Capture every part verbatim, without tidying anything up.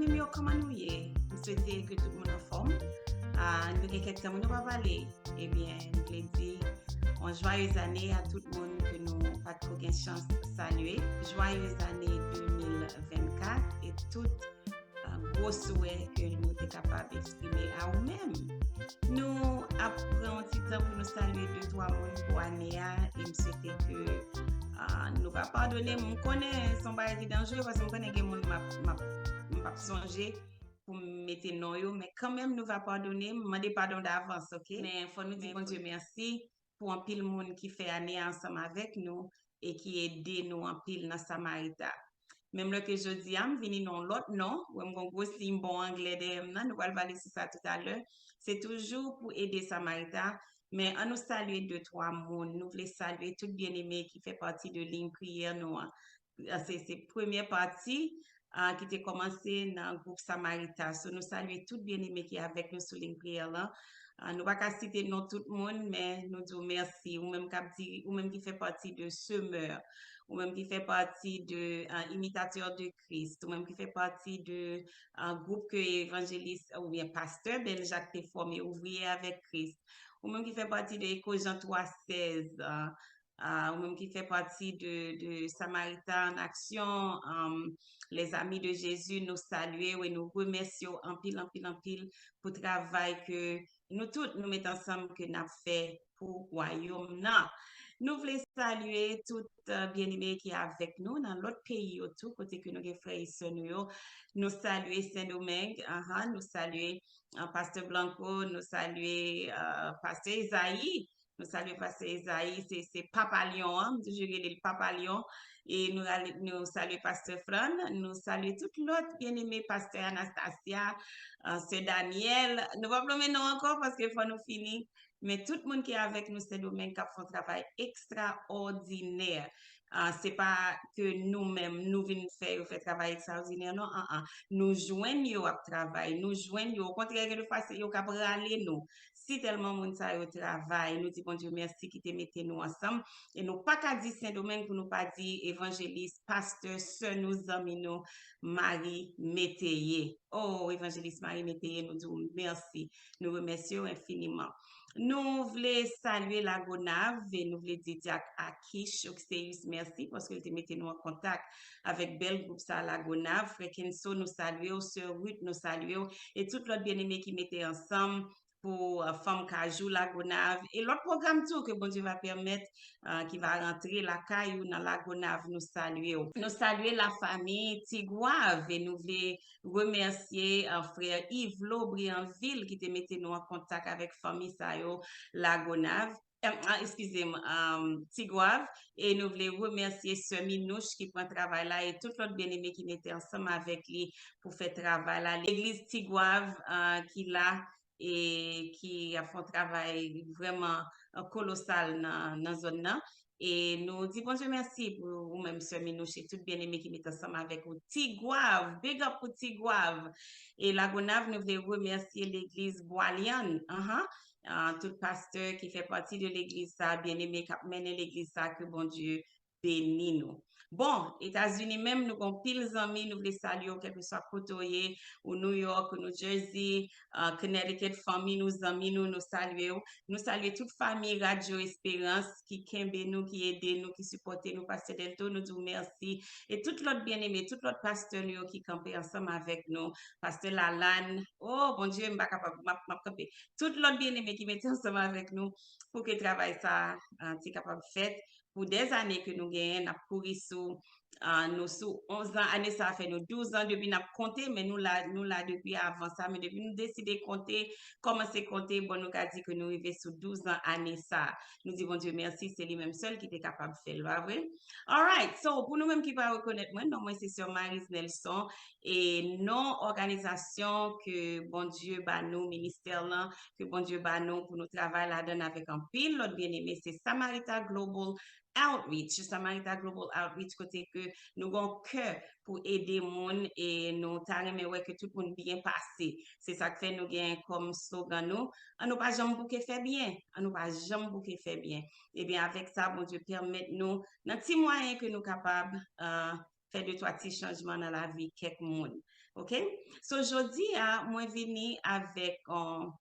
Zanmi yo, kòman nou ye? M swete ke tout moun anfòm. Ah, nou gen kèk tan moun nou pa pale. Ebyen, m vle di yon joyeux année a tout moun ke nou pa t ko gen chans salye. Joyeux année de mil vennkat e tout ah, gwo swè ke nou te kapab eksprime a ou menm. Nou ap pran yon ti tan pou nou salye de twa moun pou ane a e m swete ke ah, nou va padone m. M konnen se yon bagay ki danjere paske m konnen gen moun m ap, m ap, m ap sonje pou m mete non yo, men kanmenm nou va padone m. Mande padon davans, oke? Men fò nou di Bondye mèsi pou anpil moun ki fè ane a ansanm avèk nou e ki ede nou anpil nan Samarita. Menm lè ke jodi a m vini nan yon lòt non, wè m gon gwo siy bon anglè dèyè m nan, nou pral pale sou sa toutalè. Se toujou pou ede Samarita, men an nou salye de twa moun. Nou vle salye tout byeneme ki fè pati de liy priyè nou an. Se, se premyè pati ah, ki te kòmanse nan gwoup Samarita. So, nou salye tout byeneme ki avèk nou sou liy priyè lan. Ah, nou pa ka site non tout moun, men nou di w mèsi. Ou menm k ap di, ou menm ki fè pati de semè, ou menm ki fè pati de ah, imitatè de Kris, ou menm ki fè pati de ah, gwoup ke evanjelis oubyen pastè Bèl Jak te fòme, Ouvriye avèk Kris, ou menm ki fè pati de Ekojan twa sèz, ah, ah, ou menm ki fè pati de, de Samaritan an Aksyon, um, Les Amis de Jésus, nou salye w e nou remèsye w anpil, anpil, anpil pou travay ke nou tout nou met ansanm ke n ap fè pou wayòm nan. Nou vle salye tout uh, byeneme ki avèk nou nan lòt peyi yo tou, kote ke nou gen frè e sè nou yo. Nou salye Sendomeng, aha, nou salye uh, Pastè Blanco, nou salye uh, Pastè Ezayi, nou salye Pastè Ezayi, se, se Papa Lyon an, m toujou rele l Papa Lyon. E nou, rale- nou salye Pastè Fran, nou salye tout lòt byeneme, Pastè Anastasia, uh, Sè Daniel. Nou p ap nonmen non ankò paske fò nou fini. Men tout moun ki avèk nou Sendomeng k ap fè yon travay ekstraòdinè. Ah, se pa ke nou menm nou vin fè yo fè travay ekstraòdinè, non, an, an. Nou jwenn yo ap travay, nou jwenn yo. Okontrè, gen defwa se yo k ap rale nou. Si tèlman moun sa yo travay, nou di Bondye mèsi ki te mete nou ansanm. E nou pa ka di Sendomeng pou nou pa di evanjelis, pastè, sè nou, zanmi nou, Marie Métayer. Oh, evanjelis Marie Métayer, nou di w mèsi. Nou remèsye w enfiniman. Nou vle salye Lagonav e nou vle di Dyak Akish Oxeus mèsi paske l te mete nou an kontak avèk bèl gwoup sa Lagonav. Frè Kenso, nou salye w. Sè Ruth, nou salye w. E tout lòt byeneme ki mete ansanm pou uh, Fanm Kajou Lagonav e lòt pwogram tou ke Bondye va pèmèt uh, ki va rantre lakay ou nan Lagonav, nou salye w. Nou salye lafanmi Tigwav e nou vle remèsye uh, frè Yvlo Brianvil ki te mete nou an kontak avèk fanmi sa yo Lagonav. Ah, eskize m, um, Tigwav, e nou vle remèsye sè Minouch ki pran travay la e tout lòt byeneme ki mete ansanm avèk li pou fè travay la. Legliz Tigwav uh, ki la e ki ap fè yon travay vrèman uh, kolosal nan, nan zòn nan. E nou di Bondye mèsi pou ou menm sè Minouch e tout byeneme ki mete ansanm avèk ou. Tigwav, big up pou Tigwav. E Lagonav, nou vle remèsye legliz Bwalyann. Aha. Ah, tout pastè ki fè pati de legliz sa, byeneme k ap mennen legliz sa, ke Bondye beni nou. Bon, Etazini menm, nou gon pil zanmi, nou vle salye w, kèlkeswa kote w ye, ou New York, ou New Jersey, uh, Connecticut, fanmi nou, zanmi nou, nou salye w. Nou salye tout fanmi Radyo Esperans ki kenbe nou, ki ede nou, ki sipòte nou, Pastè Delto, nou di w mèsi. E tout lòt byeneme, tout lòt pastè nou yo ki kanpe ansanm avèk nou, Pastè Lalann, oh, Bondye, m pa kapab, m ap, m ap kanpe. Tout lòt byeneme ki mete ansanm avèk nou pou ke travay sa uh, te kapab fèt. Pou dèzane ke nou genyen, n ap kouri sou, ah, nou sou onz an. Ane sa a fè nou douz an depi n ap konte, men nou la, nou la depi avan sa. Men depi nou deside konte, kòmanse konte, bon, nou ka di ke nou rive sou douz an ane sa a. Nou di Bondye mèsi, se li menm sèl ki te kapab fè l, pa vre? Alright, so, pou nou menm ki pa rekonèt mwen, non mwen se Sè Marise Nelson, e non òganizasyon ke Bondye ba nou, ministè lan, ke Bondye ba nou pou nou travay ladan avèk anpil lòt byeneme, se Samarita Global Outreach. Samarita Global Outreach, kote ke nou gon kè pou ede moun e nou ta renmen wè ke tout moun byen pase. Se sa k fè nou gen kòm slogan nou, an nou pa janm bouke fè byen, an nou pa janm bouke fè byen. Ebyen, avèk sa, Bondye pèmèt nou, nan ti mwayen ke nou kapab, uh, fè de twa ti chanjman nan lavi kèk moun. Oke? So, jodi a, mwen vini avèk yon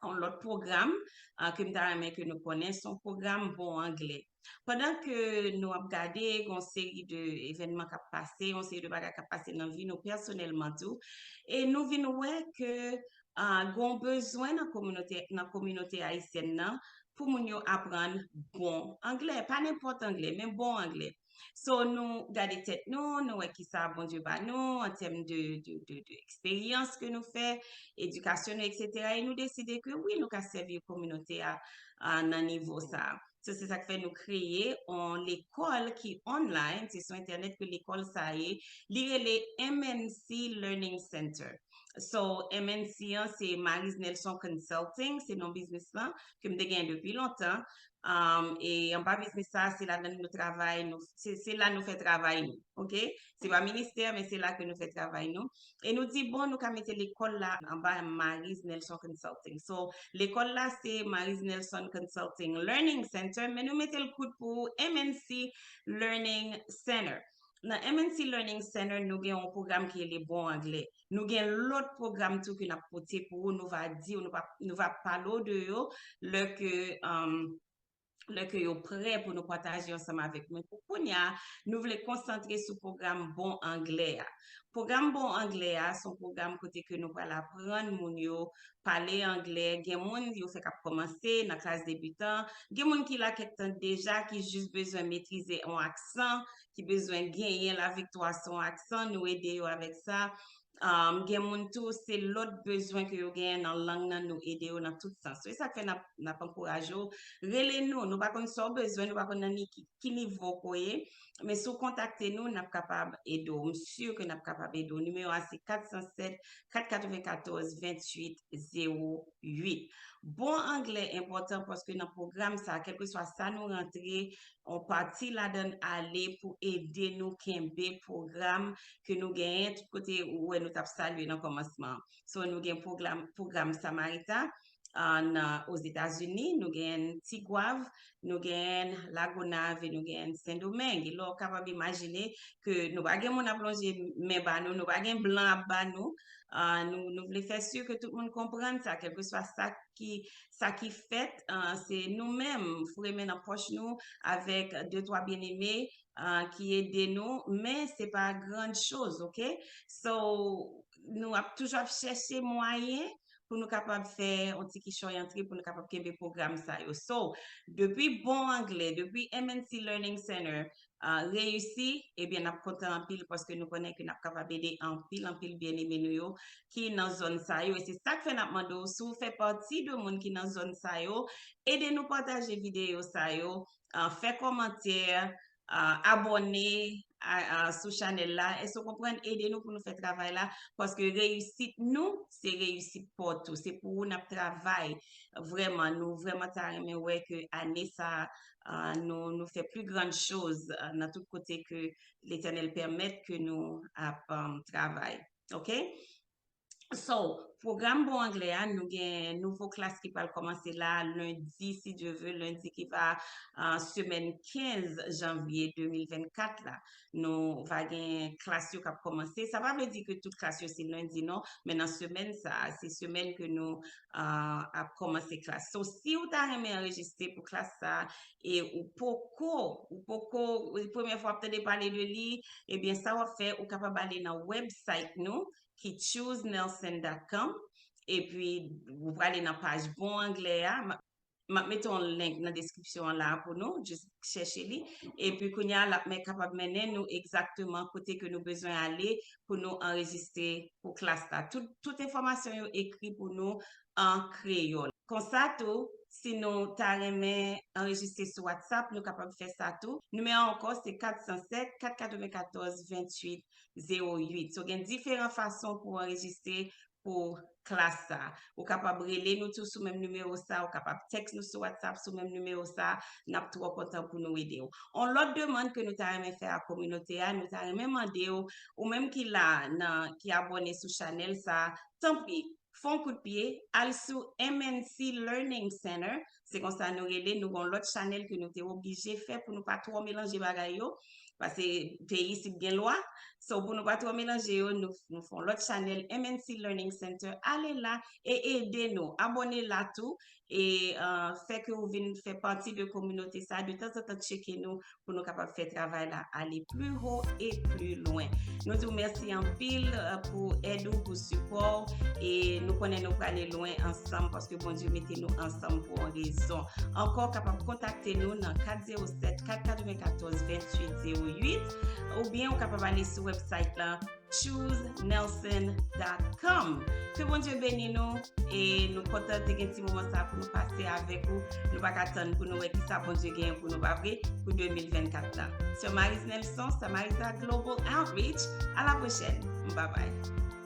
yon lòt pwogram uh, ke m ta renmen ke nou konnen, se yon pwogram bon anglè. Pandan ke nou ap gade yon seri de evènman k ap pase, yon seri de bagay k ap pase nan vi nou pèsonèlman tou, e nou vin wè ke uh, gen yon bezwen nan kominote, nan kominote ayisyèn nan pou moun yo aprann bon anglè. Pa nenpòt anglè, men bon anglè. So, nou gade tèt nou, nou wè kisa Bondye ba nou an tèm de, de, de, de eksperyans ke nou fè, edikasyon nou, etsetera. E nou deside ke wi, nou ka sèvi kominote a uh, nan nivo sa. So, se sa k fè nou kreye yon lekòl ki online, se sou entènèt ke lekòl sa ye, li rele M N C Learning Center. So, M N C an, se Maryse Nelson Consulting, se non biznis lan, ke m te gen depi lontan. Um, e anba biznis sa, se ladan nou travay, nou, se, se la nou fè travay nou, oke? Se pa ministè, men se la ke nou fè travay nou. E nou di, bon, nou ka mete lekòl la anba Maryse Nelson Consulting. So, lekòl la, se Maryse Nelson Consulting Learning Center, men nou mete l kout pou M N C Learning Center. Nan M N C Learning Center, nou gen yon pwogram ki rele Bon Anglè. Nou gen lòt pwogram tou ke n ap pote pou ou, nou va di w, nou va, nou va pale w de yo lè ke, um, lè ke yo prè pou nou pataje ansanm avèk nou. Pou kounye a, nou vle konsantre sou pwogram Bon Anglè a. Pwogram Bon Anglè a, se yon pwogram kote ke nou pral aprann moun yo pale anglè. Gen moun yo fèk ap kòmanse nan klas debitan, gen moun ki la kèk tan deja, ki jis bezwen metrize yon aksan, ki bezwen genyen laviktwa sou yon aksan, nou ede yo avèk sa. Um, gen moun tou, se lòt bezwen ke yo genyen nan lang nan, nou ede yo nan tout sans. Se sa k fè n ap, n ap ankouraje w. Rele nou, nou pa konn sa w bezwen, nou pa konn nan ni ki, ki nivo ke w ye, men si w kontakte nou, n ap kapab ede w. M si ke n ap kapab ede w. Nimewo a se kat san sèt, kat katrevenkatòz, venntuit, zewo uit. Bon anglè enpòtan paske nan pwogram sa, kèlkeswa sa nou rantre, yon pati ladan l ale pou ede nou kenbe pwogram ke nou genyen tout kote ou wè nou t ap salye nan kòmansman an. So, nou gen pwogram, pwogram Samarita, uh, nan Ozetazini, nou genyen Tigwav, nou genyen Lagonav e nou genyen Sendomeng. E lè w kapab imajine ke nou pa gen moun ap lonje men ba nou, nou pa gen blan ap ba nou, uh, nou, nou vle fè si ke tout moun konprann sa, kèlkeswa sa ki, sa ki fèt, uh, se nou menm, foure men nan pòch nou avèk de twa byeneme, uh, ki ede nou, men se pa gran choz, oke? So, nou ap toujou ap chèche mwayen pou nou kapab fè yon ti kichòy antre, pou nou kapab kenbe pwogram sa yo. So, depi Bon Anglè, depi M N C Learning Center, uh, reyisi, ebyen, n ap kontan anpil paske nou konnen ke n ap kapab ede anpil, anpil byeneme nou yo ki nan zòn sa yo. E se sa k fè n ap mande w, si w fè pati de moun ki nan zòn sa yo, ede nou pataje videyo sa yo, uh, fè kòmantè, uh, abòne a, a, sou chanèl la. Èske w konprann? Ede nou pou nou fè travay la, paske reyisit nou, se reyisit pa w tou. Se pou ou n ap travay. Vrèman, nou vrèman ta renmen wè ke ane sa, uh, nou, nou fè pli grann choz, uh, nan tout kote ke Letènèl pèmèt ke nou ap, um, travay. Oke? So, pwogram Bon Anglè a, nou gen nouvo klas ki pral kòmanse la, lendi, si Dye ve, lendi ki va, uh, semèn kenz janvye de mil vennkat la. Nou va gen klas yo k ap kòmanse. Sa pa vle di ke tout klas yo se lendi, non, men nan semèn sa, se semèn ke nou, uh, ap kòmanse klas. So, si w ta renmen anrejistre pou klas sa, e ou poko, ou poko, premyè fwa w ap tande pale de li, ebyen, sa w ap fè, ou kapab ale nan website nou, ki choose nelson dot com. Epi, ou prale nan paj Bon Anglè a. M ap, m ap mete yon link nan deskripsyon an la pou nou, jis chèche li. Epi, kounye a, l ap men, kapab mennen nou egzakteman kote ke nou bezwen ale pou nou anrejistre pou klas la. Tout, tout enfòmasyon yo ekri pou nou an kreyòl. Konsa tou, si nou ta renmen anrejistre sou WhatsApp, nou kapab fè sa tou. Nimewo a ankò, se kat san sèt, kat katrevenkatòz, venntuit, zewo uit. So, gen diferan fason pou anrejistre pou klas sa. Ou kapab rele nou tou sou menm nimewo sa, ou kapab tèks nou sou WhatsApp sou menm nimewo sa, n ap twò kontan pou nou ede w. On lòt demann ke nou ta renmen fè a kominote a, nou ta renmen mande w, ou menm ki la, nan, ki abòne sou chanèl sa, tanpri, fè yon kout pye, al sou M N C Learning Center, se konsa nou rele, nou gen yon lòt chanèl ke nou te oblije fè pou nou pa twò melanje bagay yo. Paske peyi isit gen lwa. So, pou nou pa twò melanje yo, nou, nou fè yon lòt chanèl, M N C Learning Center. Ale la e ede nou. Abòne la tou. E uh, fè ke ou vin fè pati de kominote sa. De tanzantan, tcheke nou pou nou kapab fè travay la ale pli ho e pli lwen. Nou di w mèsi anpil uh, pou èd ou, pou sipò w. E nou konnen nou prale lwen ansanm paske Bondye mete nou ansanm pou yon rezon. Ankò, kapab kontakte nou nan kat zewo sèt, kat katrevenkatòz, venntuit zewo uit, oubyen ou kapab ale sou website la, choose nelson dot com. Ke Bondye beni nou e nou kontan te gen ti moman sa pou nou pase avèk ou. Nou pa ka tann pou nou wè ki sa Bondye gen pou nou, pa vre, pou de mil vennkat la. Se Marise Nelson, Samariza Global Outreach. A la pwochèn. Bye bye.